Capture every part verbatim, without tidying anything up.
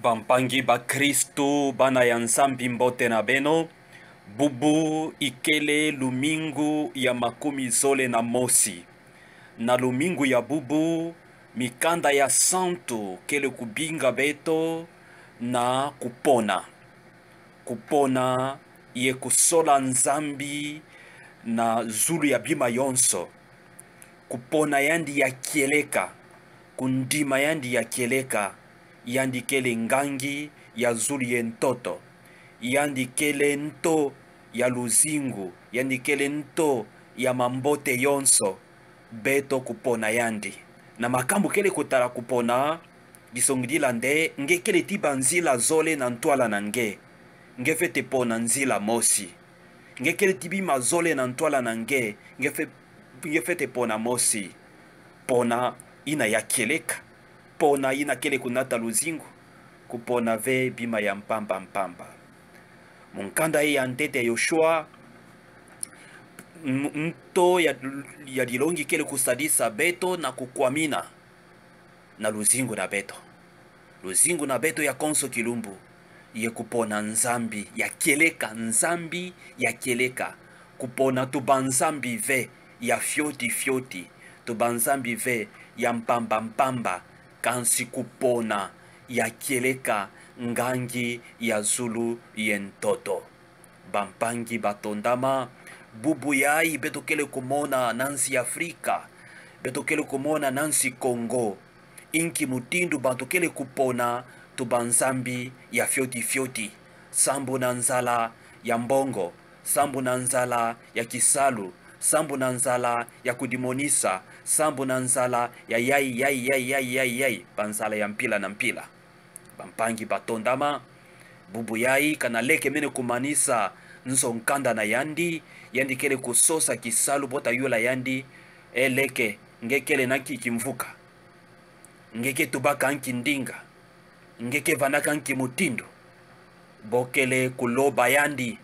Bampangi bakristu, bana ya Nzambi, mbote na beno. Bubu ikele lumingu ya makumi zole na mosi. Na lumingu ya bubu, mikanda ya santu kele kubinga beto na kupona. Kupona ye kusola Nzambi na zulu ya bima yonso. Kupona yandi ya kieleka, kundima yandi ya kieleka, yandi kele ngangi ya zulu ye ntoto. Yandi kele nto ya luzingu, yandi kele nto ya mambote yonso. Beto kupona yandi. Na makambu kele kutala kupona, gisongidila nde nge kele ti bâ nzila zole na ntwala na nge, nge fwete pona nzila mosi. Nge kele ti bima zole na ntwala na nge, nge fwe-, nge fwete pona mosi. Pona ina ya kieleka. Pona ina kele kunata luzingu. Kupona ve bima ya mpamba mpamba. Mu nkanda ya ntete Yoshua, m-, nto ya, ya dilongi kele kusadisa beto na kukwamina na luzingu na beto. Luzingu na beto ya konso kilumbu, ye kupona Nzambi ya kieleka, Nzambi ya kieleka. Kupona tubâ Nzambi ve ya fioti fioti, tubâ Nzambi ve ya mpamba mpamba, kansi kupona ya kieleka, ngangi ya zulu ye ntoto. Bampangi batondama, bubu yayi beto kele kumona na nsi Afrika, beto kele kumona na nsi Kongo, inki mutindu bantu kele kupona tubâ Nzambi ya fioti fioti. Sambu na nzala ya mbongo, sambu na nzala ya kisalu, sambu na nzala ya kudimonisa, sambu na nzala ya yayi, yayi, yayi, yayi, yayi, yayi, banzala ya mpila na mpila. Bampangi batondama, bubu yayi kana leke mene kumanisa nso nkanda na yandi, yandi kele kusosa kisalu bota yula yandi: E leke, nge kele na nki kimvuka? Nge ke tubaka nki ndinga? Nge ke vanaka nki mutindu? Bo kele kuloba yandi,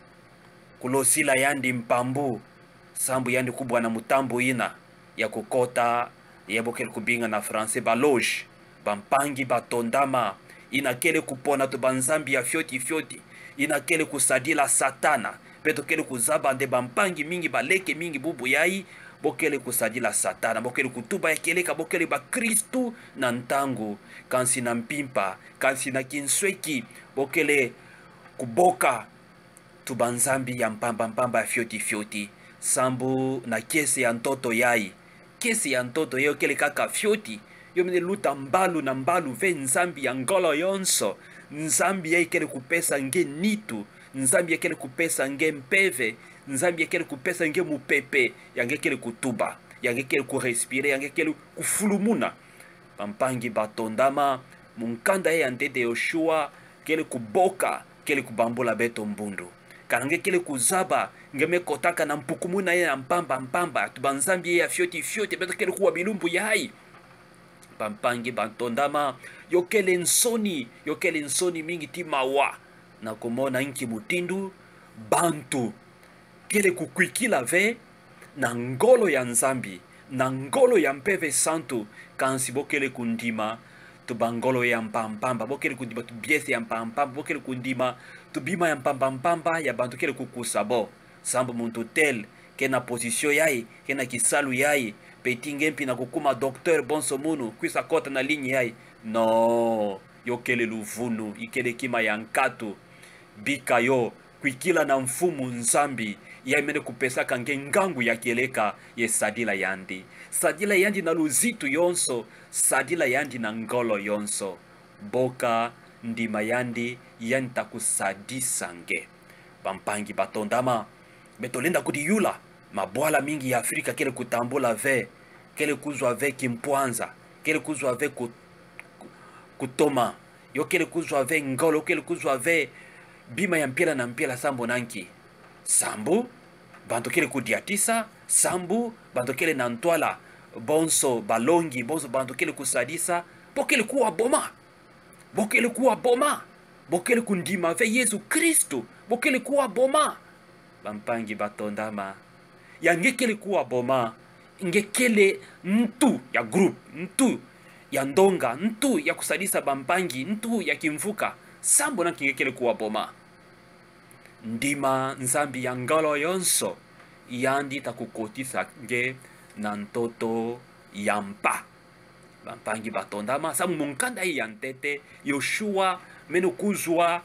kulosila yandi mpambu, sambu yandi kubwana mutambu ina ya kukota, ye bo kele kubinga na français ba loge. Bampangi batondama, ina kele kupona tubâ Nzambi ya fioti fioti, ina kele kusadila Satana. Beto kele kuzaba nde bampangi mingi, baleke mingi bubu yayi, bo kele kusadila Satana, bo kele kutuba ya kieleka, bo kele bakristu na ntangu, kansi na mpimpa, kansi na kinsweki, bo kele kuboka tubâ Nzambi ya mpamba mpamba ya fioti fioti. Sambu na kiese ya ntoto yayi, kiese ya ntoto yayi yo kele kaka fioti, yo mene luta mbalu na mbalu ve Nzambi ya ngolo yonso. Nzambi yayi kele kupesa nge nitu, Nzambi yayi kele kupesa nge mpeve, Nzambi yayi kele kupesa nge mupepe ya nge kele kutuba, ya nge kele kurespirer, ya nge kele kufulumuna. Bampangi batondama, mu nkanda ya ntete Yoshua kele kuboka, kele kubambula beto mbundu. Kana nge kele kuzaba nge me kotaka na mpukumuna yayi ya mpamba mpamba, tubâ Nzambi yayi ya fioti fioti, beto kele kuwa bilumbu yayi. Bampangi batondama, yo kele nsoni, yo kele nsoni mingi ti mawa na kumona nki mutindu bantu kele kukwikila ve na ngolo ya Nzambi, na ngolo ya Mpeve Santu, kansi bo kele kundima tubâ ngolo ya mpamba mpamba, bo kele kundima tubiese ya mpamba mpamba, bo kele kundima tubima ya mpamba mpamba ya bantu kele kukusa bo. Sambu muntu tel ke na position yayi, ke na kisalu yayi, peti nge mpi na kukuma docteur bonso munu, kwisa kota na ligne yayi. Non, yo kele luvunu, ikele kima ya nkatu. Bika yo, kwikila na Mfumu Nzambi, yayi mene kupesaka nge ngangu ya kieleka, ye sadila yandi. Sadila yandi na luzitu yonso, sadila yandi na ngolo yonso. Boka ndima yandi, yandi ta kusadisa nge. Bampangi batondama, beto lenda kudiyula, mabwala mingi ya Afrika kele kutambula ve, kele kuzwa ve kimpwanza, kele kuzwa ve ku-, ku-, kutoma, yo kele kuzwa ve ngolo, kele kuzwa ve bima ya mpila na mpila. Sambu na nki? Sambu bantu kele kudiatisa, sambu bantu kele na ntwala bonso balongi, bonso bantu kele kusadisa. Bo kele kuwa boma. Bo kele kuwa boma. Bo kele kundima ve Yesu Kristu. Bo kele kuwa boma. Bampangi batondama, ya nge kele kuwa boma, nge kele ntu ya groupe, ntu ya ndonga, ntu ya kusadisa bampangi, ntu ya kimvuka, sambu na kinge kele kuwa boma. Ndima Nzambi ya ngolo yonso, yandi ta kukotisa nge na ntoto ya mpa. Bampangi batondama, samu mukanda ya ntete, Yoshua mene kuzwa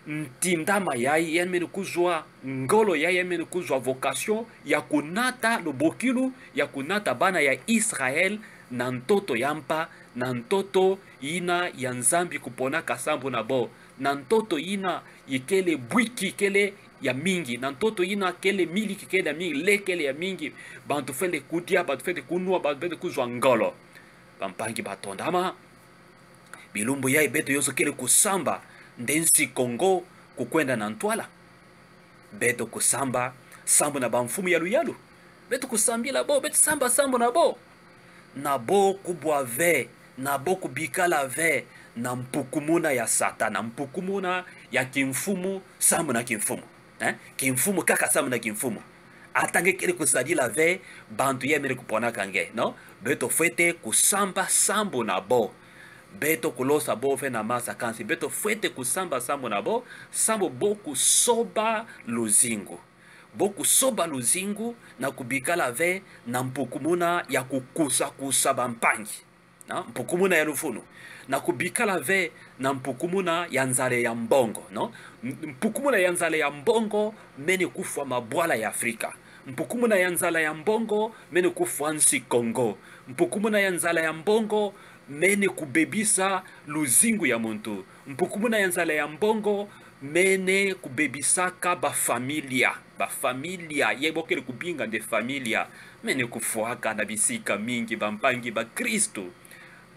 ntindama yayi, yandi mene kuzwa ngolo yayi, yandi mene kuzwa vocation ya kunata lubokilu, ya kunata bana ya Israël na ntoto ya mpa, na ntoto yina ya Nzambi kuponaka sambu na bo, na ntoto yina ikele bwiki kele ya mingi, na ntoto yina kele miliki kele ya mingi, lait kele ya mingi, bantu fwete kudia, bantu fwete kunwa, bantu fwete kuzwa ngolo. Bampangi batondama, bilumbu yayi beto yonso kele kusamba nde nsi Kongo kukwenda na ntwala. Beto kusamba sambu na bamfumu ya luyalu. Beto kusambila bo, beto samba sambu na bo. Na bo kubwa ve, na bo kubikala ve na mpukumuna ya Satana, mpukumuna ya kimfumu sambu na kimfumu. Eh? Kimfumu kaka sambu na kimfumu. Ata nge kele kusadila ve bantu yamene kuponaka nge, no? Beto fwete kusamba sambu na bo. Beto kulosa bo ve na masa, kansi beto fwete kusamba sambu na bo, sambu bo kusoba luzingu. Bo kusoba luzingu na kubikala ve na mpukumuna ya kukusakusa bampangi. Na mpukumuna ya lufunu. Na kubikala ve na mpukumuna ya nzale ya mbongo, no? M-, mpukumuna ya nzale ya mbongo mene kufwa mabwala ya Afrika. Mpukumuna ya nzale ya mbongo mene kufwa nsi Kongo. Mpukumuna ya nzale ya mbongo mene kubebisa luzingu ya muntu. Mpukumuna ya nzale ya mbongo mene kubebisaka bafamilia. Bafamilia, ye bo kele kubinga nde familia, mene kufwaka na bisika mingi, bampangi bakristu.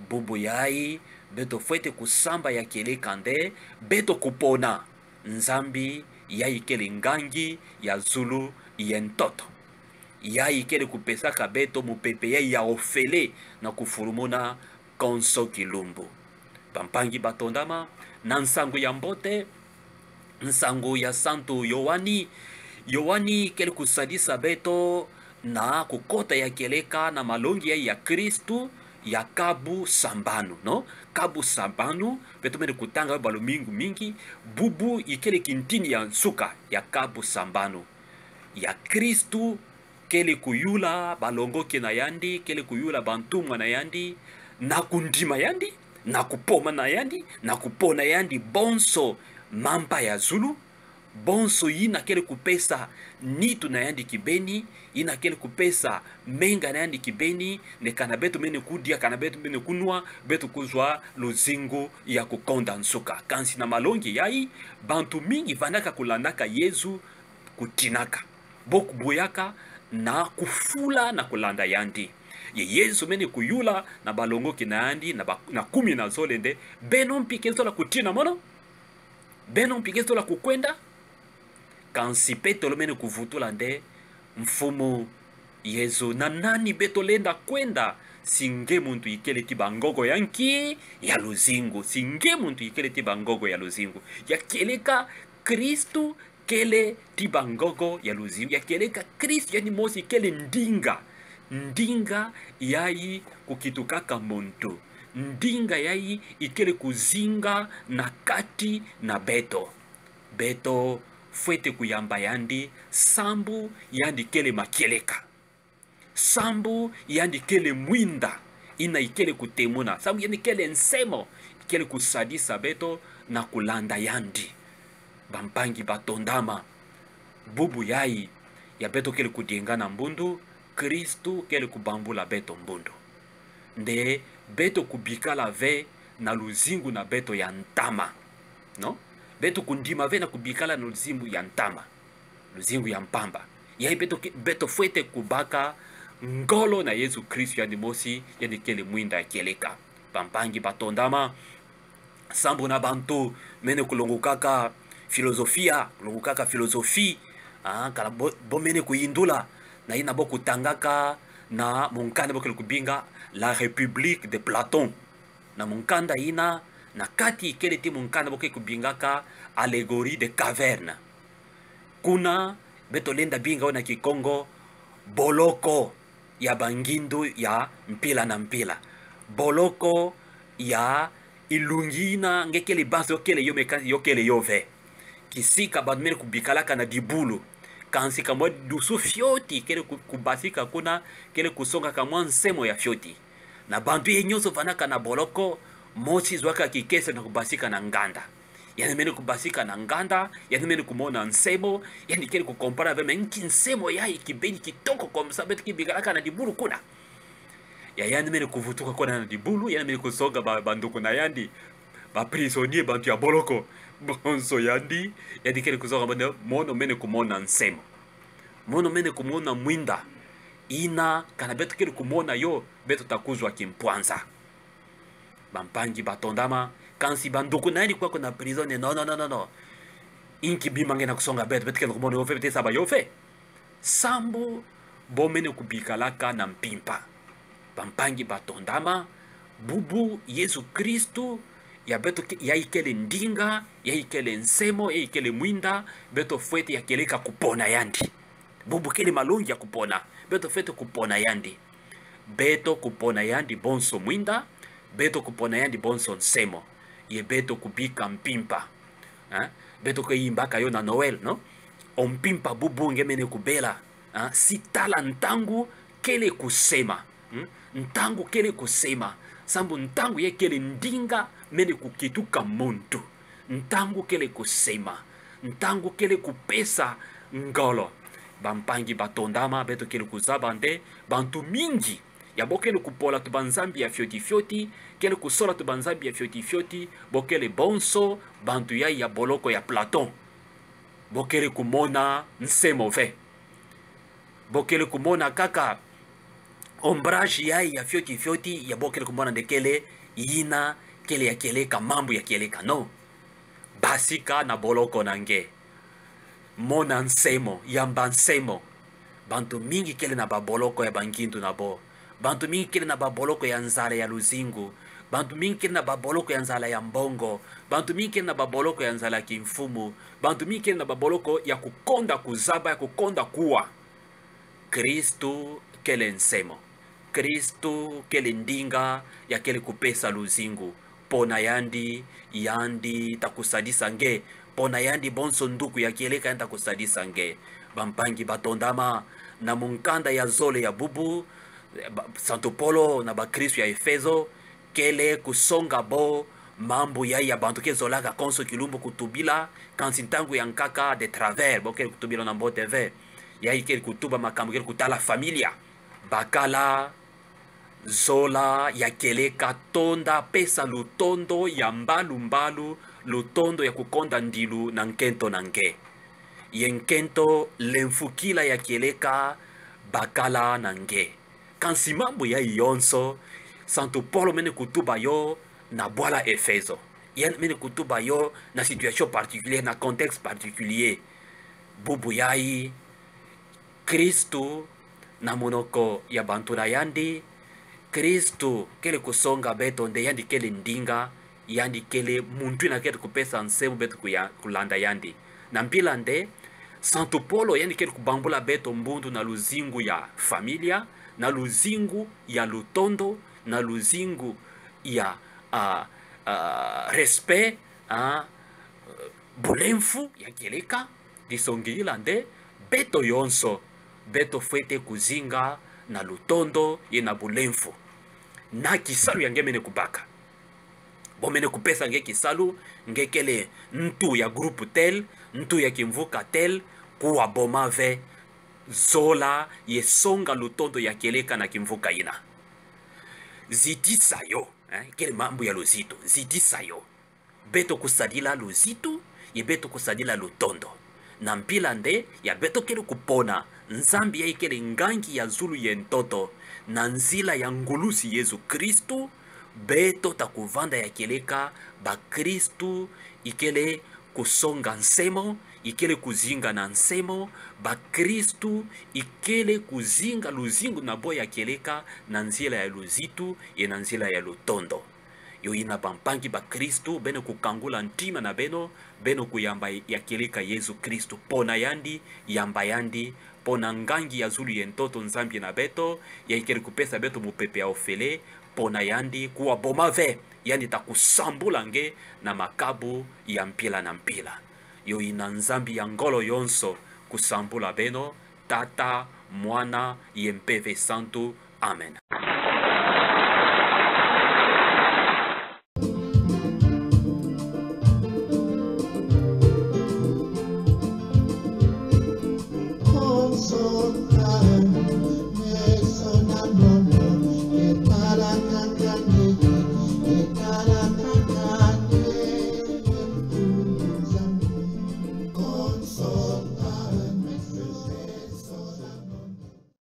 Bubu yayi, beto fwete kusamba ya kieleka nde, beto kupona Nzambi yayi kele ngangi ya zulu ye ntoto. Yayi kele kupesaka beto mupepe yayi ya ofele na kufulumuna konso kilumbu. Bampangi batondama, na nsangu ya mbote, nsangu ya Santu Yoani. Yoani kele kusadisa beto na kukota ya kieleka na malongi ya, ya Kristu ya kabu sambanu, no? Kabu sambanu, beto mene kutanga ba lumingu mingi, bubu ikele kintini ya nsuka ya kabu sambanu. Ya Kristu kele kuyula balongoki na yandi, kele kuyula bantumwa na yandi, na kundima yandi, na kupoma na yandi, na kupona yandi bonso mampa ya zulu, bonso yina kele kupesa nitu na yandi kibeni, yina kele kupesa menga na yandi kibeni, nde kana beto mene kudia, kana beto mene kunwa, beto kuzwa luzingu ya kukonda nsuka. Kansi na malongi yayi, bantu mingi vandaka kulandaka Yezu kutinaka. Bo kuboyaka na kufula na kulanda yandi. Ye Yezu mene kuyula na balongoki na yandi, na ba-, na kumi na zole nde, beno mpi ke zola kutina mono? Beno mpi ke zola kukwenda? Kansi Petelo mene kuvutula nde, Mfumu Yezu, na nani beto lenda kwenda? Si nge muntu ikele ti bangogo ya nki? Ya luzingu. Si nge muntu ikele ti bangogo ya luzingu. Ya kieleka Kristu kele ti bangogo ya luzingu. Ya kieleka Kristu yandi mosi kele ndinga. Ndinga yayi kukitukaka muntu. Ndinga yayi ikele kuzinga na kati na beto. Beto fwete kuyamba yandi, sambu yandi kele makieleka. Sambu yandi kele mwinda, yina ikele kutemuna. Sambu yandi kele nsemo, ikele kusadisa beto na kulanda yandi. Bampangi batondama, bubu yayi ya beto kele kudienga na mbundu, Kristu kele kubambula beto mbundu. Nde beto kubikala ve na luzingu na beto ya ntama. No? Beto kundima ve na kubikala na luzingu ya ntama. Luzingu ya mpamba. Yayi beto ke-, beto fwete kubaka ngolo na Yezu Kristu yandi mosi, yandi kele mwinda ya kieleka. Bampangi batondama, sambu na bantu mene kulongokaka filozofia, kulongokaka filozofi, ah, kala bo, bo mene kuyindula, na yina bo kutangaka na mukanda bo kele kubinga La République de Platon. Na mukanda yina, na kati ikele ti mukanda bo kele kubingaka Allégorie des cavernes. Kuna, beto lenda binga yo na Kikongo, boloko ya bangindu ya mpila na mpila. boloko ya ilungi ina nge kele basi yo kele yo me kansi yo kele yo ve. Kisika bantu mene kubikalaka na dibulu. Kansi ka mo dusu fioti kele ku-, kubasika kuna, kele kusonga ka mwa nsemo ya fioti. Na bantu ye nyonso vanaka na boloko, mosi zwa ka kikese na kubasika na nganda. Yandi mene kubasika na nganda, yandi mene kumona nsemo, yandi kele kukompara ve me nki nsemo yayi kibeni kitoko comme ça, beto kibikalaka na dibulu kuna. Ya yandi mene kuvutuka kuna na dibulu, yandi mene kusonga ba, banduku na yandi, ba prisonnier, bantu ya boloko. Bonso yandi, yandi kele kusonga bande, mono mene kumona nsemo. Mono mene kumona mwinda. Ina, kana beto kele kumona yo, beto ta kuzwa kimpwanza. Bampangi batondama, kansi banduku na yandi kwa kuna prison, no, no, no, no, no. Nki bima nge na kusonga beto, beto kele kumona yo ve, beto sa bâ yo ve. Sambu bo mene kubikalaka na mpimpa. Bampangi batondama, bubu Yezu Kristu, ya beto ke-, yayi kele ndinga, yayi kele nsemo, yayi kele mwinda, beto fwete ya kieleka kupona yandi. Bubu kele malongi ya kupona, beto fwete kupona yandi. Beto kupona yandi bonso mwinda, beto kupona yandi bonso nsemo, ye beto kubika mpimpa. Eh? Beto ke yimbaka yo na Noël, no? O mpimpa bubu nge mene kubela, eh? Si tala ntangu kele kusema. Hmm? Ntangu kele kusema. Sambu ntangu ye kele ndinga mene kukituka muntu. Ntangu kele kusema. Ntangu kele kupesa ngolo. Bampangi batondama, beto kele kuzaba nde, bantu mingi ya bo kele kupola tu banzambi ya fioti fioti, kele kusola tu banzambi ya fioti fioti, bo kele bonso bantu yayi ya boloko ya Platon. Bo kele kumona nsemo ve. Bo kele kumona kaka ombrage yayi ya fioti fioti, ya bo kele kumona nde kele ina kele ya kieleka, mambu ya kieleka, no. Basika na boloko na nge. Mona nsemo, yamba nsemo. Bantu mingi kele na baboloko ya bangindu na bo. Bantu mingi kele na baboloko ya nzala ya luzingu. Bantu mingi kele na baboloko ya nzala ya mbongo. Bantu mingi kele na baboloko ya nzala ya kimfumu. Bantu mingi kele na baboloko ya kukonda kuzaba, ya kukonda kuwa. Kristu kele nsemo. Kristu kele ndinga ya kele kupesa luzingu. Pona yandi, yandi ta kusadisa nge. Pona yandi bonso nduku ya kieleka, yandi ta kusadisa nge. Bampangi batondama, na mukanda ya zole ya bubu, ba-, Santu Polo na bakristu ya Efezo kele kusonga bo mambu yayi ya bantu ke zolaka konso kilumbu kutubila, kansi ntangu ya nkaka de travers, bo kele kutubila na mbote ve. Yayi kele kutuba makambu kele kutala familia. Bakala zola ya kieleka, tonda, pesa lutondo ya mbalumbalu, lutondo ya kukonda ndilu na nkento na nge. Ye nkento, lemfukila ya kieleka, bakala na nge. Kansi mambu yayi yonso, Santu Polo mene kutuba yo na bwala Efezo. Yandi mene kutuba yo na situation particulière, na contexte particulier. Bubu yayi, Kristu na monoko ya bantu na yandi, Kristu kele kusonga beto nde yandi kele ndinga, yandi kele muntu ina kele kupesa nsemo beto kuya-, kulanda yandi. Na mpila nde, Santu Polo yandi kele kubambula beto mbundu na luzingu ya familia, na luzingu ya lutondo, na luzingu ya, ah, ah, respect, ah, bulemfu ya kieleka. Disongila nde, beto yonso, beto fwete kuzinga na lutondo ye na bulemfu. Na kisalu ya nge mene kubaka. Bo mene kupesa nge kisalu, nge kele ntu ya groupe tel, ntu ya kimvuka tel, kuwa boma ve, zola ye songa lutondo ya kieleka na kimvuka ina. Zitisa yo, eh, kele mambu ya luzitu, zitisa yo. Beto kusadila luzitu, ye beto kusadila lutondo. Na mpila nde, ya beto kele kupona Nzambi yayi kele ngangi ya zulu ye ntoto, na nzila ya ngulusi Yezu Kristu, beto ta kuvanda ya kieleka bakristu ikele kusonga nsemo, ikele kuzinga na nsemo, bakristu ikele kuzinga luzingu na bo ya kieleka na nzila ya luzitu, ye na nzila ya lutondo. Yo ina bampangi bakristu, beno kukangula ntima na beno, beno kuyamba ya kieleka Yezu Kristu, pona yandi, yamba yandi, pona ngangi ya zulu ye ntoto Nzambi na beto, yayi kele kupesa beto mupepe ya ofele, pona yandi, kuwa boma ve yandi ta kusambula nge na makabu ya mpila na mpila. Yo ina Nzambi ya ngolo yonso kusambula beno, Tata, Mwana, ye Mpeve Santu. Amen.